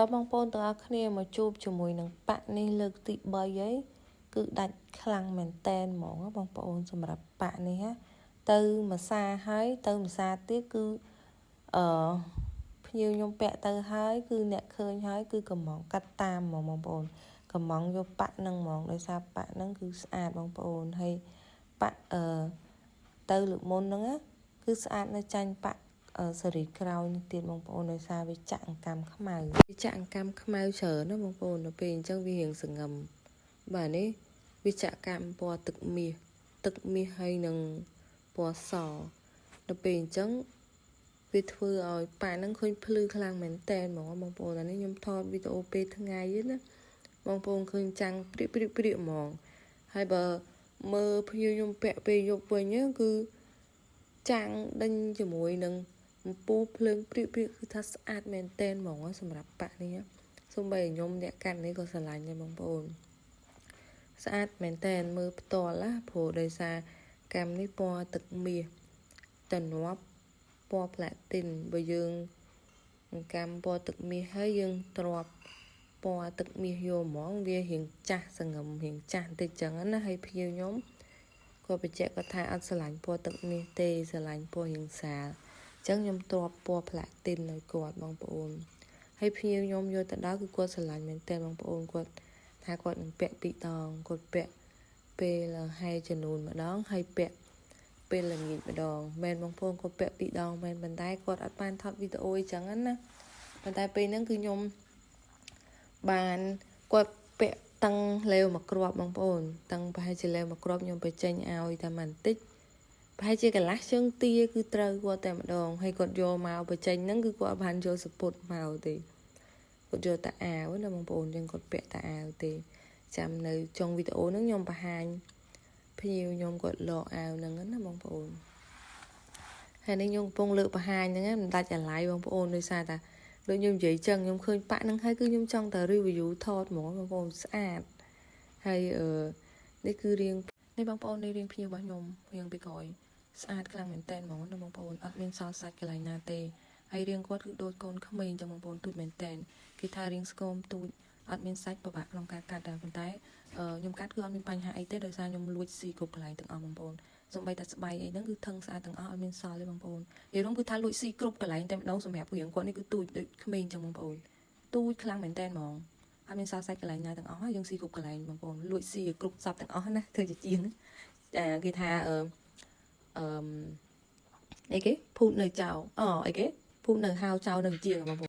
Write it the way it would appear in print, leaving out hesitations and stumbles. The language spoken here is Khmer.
តើបងប្អូនទាំងអស់គ្នាមកជួបជាមួយនឹងប៉ាក់នេះលើកទី3ហើយគឺដាច់ខ្លាំងមែនតែនហ្មងបងប្អូនសម្រាប់ប៉ាក់នេះណាទៅមួយសាហើយទៅមួយសាទៀតគឺអឺភ្ញៀវខ្ញុំពាក់ទៅហើយគឺអ្នកឃើញហើយគឺកំងកាត់តាមហ្មងបងប្អូនកំងយកប៉ាក់នឹងហ្មងដោយសារប៉ាក់ហ្នឹងគឺស្អាតបងប្អូនហើយប៉ាក់អឺទៅលើកមុនហ្នឹងណាគឺស្អាតនៅចាញ់ប៉ាក់សេរីក្រោយនេះទៀតបងប្អូនដោយសារវាចាក់អង្កាំខ្មៅវាចាក់អង្កាំខ្មៅច្រើនណាបងប្អូនដល់ពេលអញ្ចឹងវារៀងសងឹមបាទនេះវាចាក់កម្មពណ៌ទឹកមាសទឹកមាសហើយនឹងពណ៌សដល់ពេលអញ្ចឹងវាធ្វើឲ្យប៉ាហ្នឹងឃើញភ្លឺខ្លាំងមែនតែនហ្មងបងប្អូនអានេះខ្ញុំថតវីដេអូពេលថ្ងៃណាបងប្អូនឃើញចាំងព្រាកព្រាកព្រាកហ្មងហើយបើមើលភ្ញៀវខ្ញុំពាក់ពេលយប់វិញគឺចាំងដេញជាមួយនឹងអំពូលភ្លើងព្រាកព្រាកគឺថាស្អាតមែនតែនហ្មងសម្រាប់ប៉ាក់នេះសូម្បីខ្ញុំអ្នកកាន់នេះក៏ស្រឡាញ់ដែរបងប្អូនស្អាតមែនតែនមើលផ្ទាល់ណាព្រោះដោយសារកម្មនេះពណ៌ទឹកមាសតំណប់ពណ៌ផ្លាទីនបើយើងកម្មពណ៌ទឹកមាសហើយយើងទ្រាប់ពណ៌ទឹកមាសយកហ្មងវារៀងចាស់សងឹមរៀងចាស់បន្តិចចឹងណាហើយភ្ញៀវខ្ញុំគាត់បញ្ជាក់គាត់ថាអត់ស្រឡាញ់ពណ៌ទឹកមាសទេស្រឡាញ់ពណ៌រៀងសាលអញ្ចឹងខ្ញុំទ្រាប់ពណ៌ផ្លាទីនឲ្យគាត់បងប្អូនហើយភ្ញៀវខ្ញុំយកទៅដល់គឺគាត់ស្រឡាញ់មែនតើបងប្អូនគាត់ថាគាត់នឹងពាក់ពីរដងគាត់ពាក់ពេលហែចំនួនម្ដងហើយពាក់ពេលល្ងាចម្ដងមែនបងប្អូនគាត់ពាក់ពីរដងមែនប៉ុន្តែគាត់អត់បានថតវីដេអូអីចឹងណាប៉ុន្តែពេលហ្នឹងគឺខ្ញុំបានគាត់ពាក់តឹងលេវមួយគ្រាប់បងប្អូនតឹងប្រហែលជាលេវមួយគ្រាប់ខ្ញុំបញ្ចេញឲ្យតែបន្តិចប្រហែលជាកន្លះជើងទាគឺត្រូវគាត់តែម្ដងហើយគាត់យកមកបញ្ចេញហ្នឹងគឺគាត់បានយកសពុតមកទេគាត់យកតែអាវណាបងប្អូនចឹងគាត់ពាក់តែអាវទេចាំនៅចុងវីដេអូហ្នឹងខ្ញុំបង្ហាញភ្ញៀវខ្ញុំគាត់លកអាវហ្នឹងណាបងប្អូនហើយនេះខ្ញុំកំពុងលើកបង្ហាញហ្នឹងមិនដាច់អាឡ័យបងប្អូនដោយសារតែដូចខ្ញុំនិយាយចឹងខ្ញុំឃើញប៉ាក់ហ្នឹងហើយគឺខ្ញុំចង់តែ review ថតហ្មងបងប្អូនស្អាតហើយអឺនេះគឺរៀងនេះបងប្អូននេះរៀងភ្ញៀវរបស់ខ្ញុំរៀងពីក្រោយស្អាតខ្លាំងមែនតើហ្មងណាបងប្អូនអត់មានសល់សាច់កន្លែងណាទេហើយរៀងគាត់គឺដូចកូនក្មេងចឹងបងប្អូនទូចមែនតើគេថារៀងស្គមទូចអត់មានសាច់ពិបាកក្នុងការកាត់ដែរប៉ុន្តែខ្ញុំកាត់គឺអត់មានបញ្ហាអីទេដោយសារខ្ញុំលួចស៊ីគ្រប់កន្លែងទាំងអស់បងប្អូនសំបីតែស្បៃអីហ្នឹងគឺថឹងស្អាតទាំងអស់អត់មានសល់ទេបងប្អូននិយាយរួមគឺថាលួចស៊ីគ្រប់កន្លែងតែម្ដងសម្រាប់រៀងគាត់នេះគឺទូចដូចក្មេងចឹងបងប្អូនទូចខ្លាំងមែនតើហ្មងអត់មានសល់សាច់កន្លែងណាទាំងអស់យើងស៊ីគ្រប់កន្លែងបងប្អូនលួចស៊ីឲ្យគ្រប់សពទាំងអស់ណាធ្វើជាជាងគេថាអឺអឺអីគេភូតនៅចៅអូអីគេភូតនៅហៅចៅនៅជាងបងប្អូន។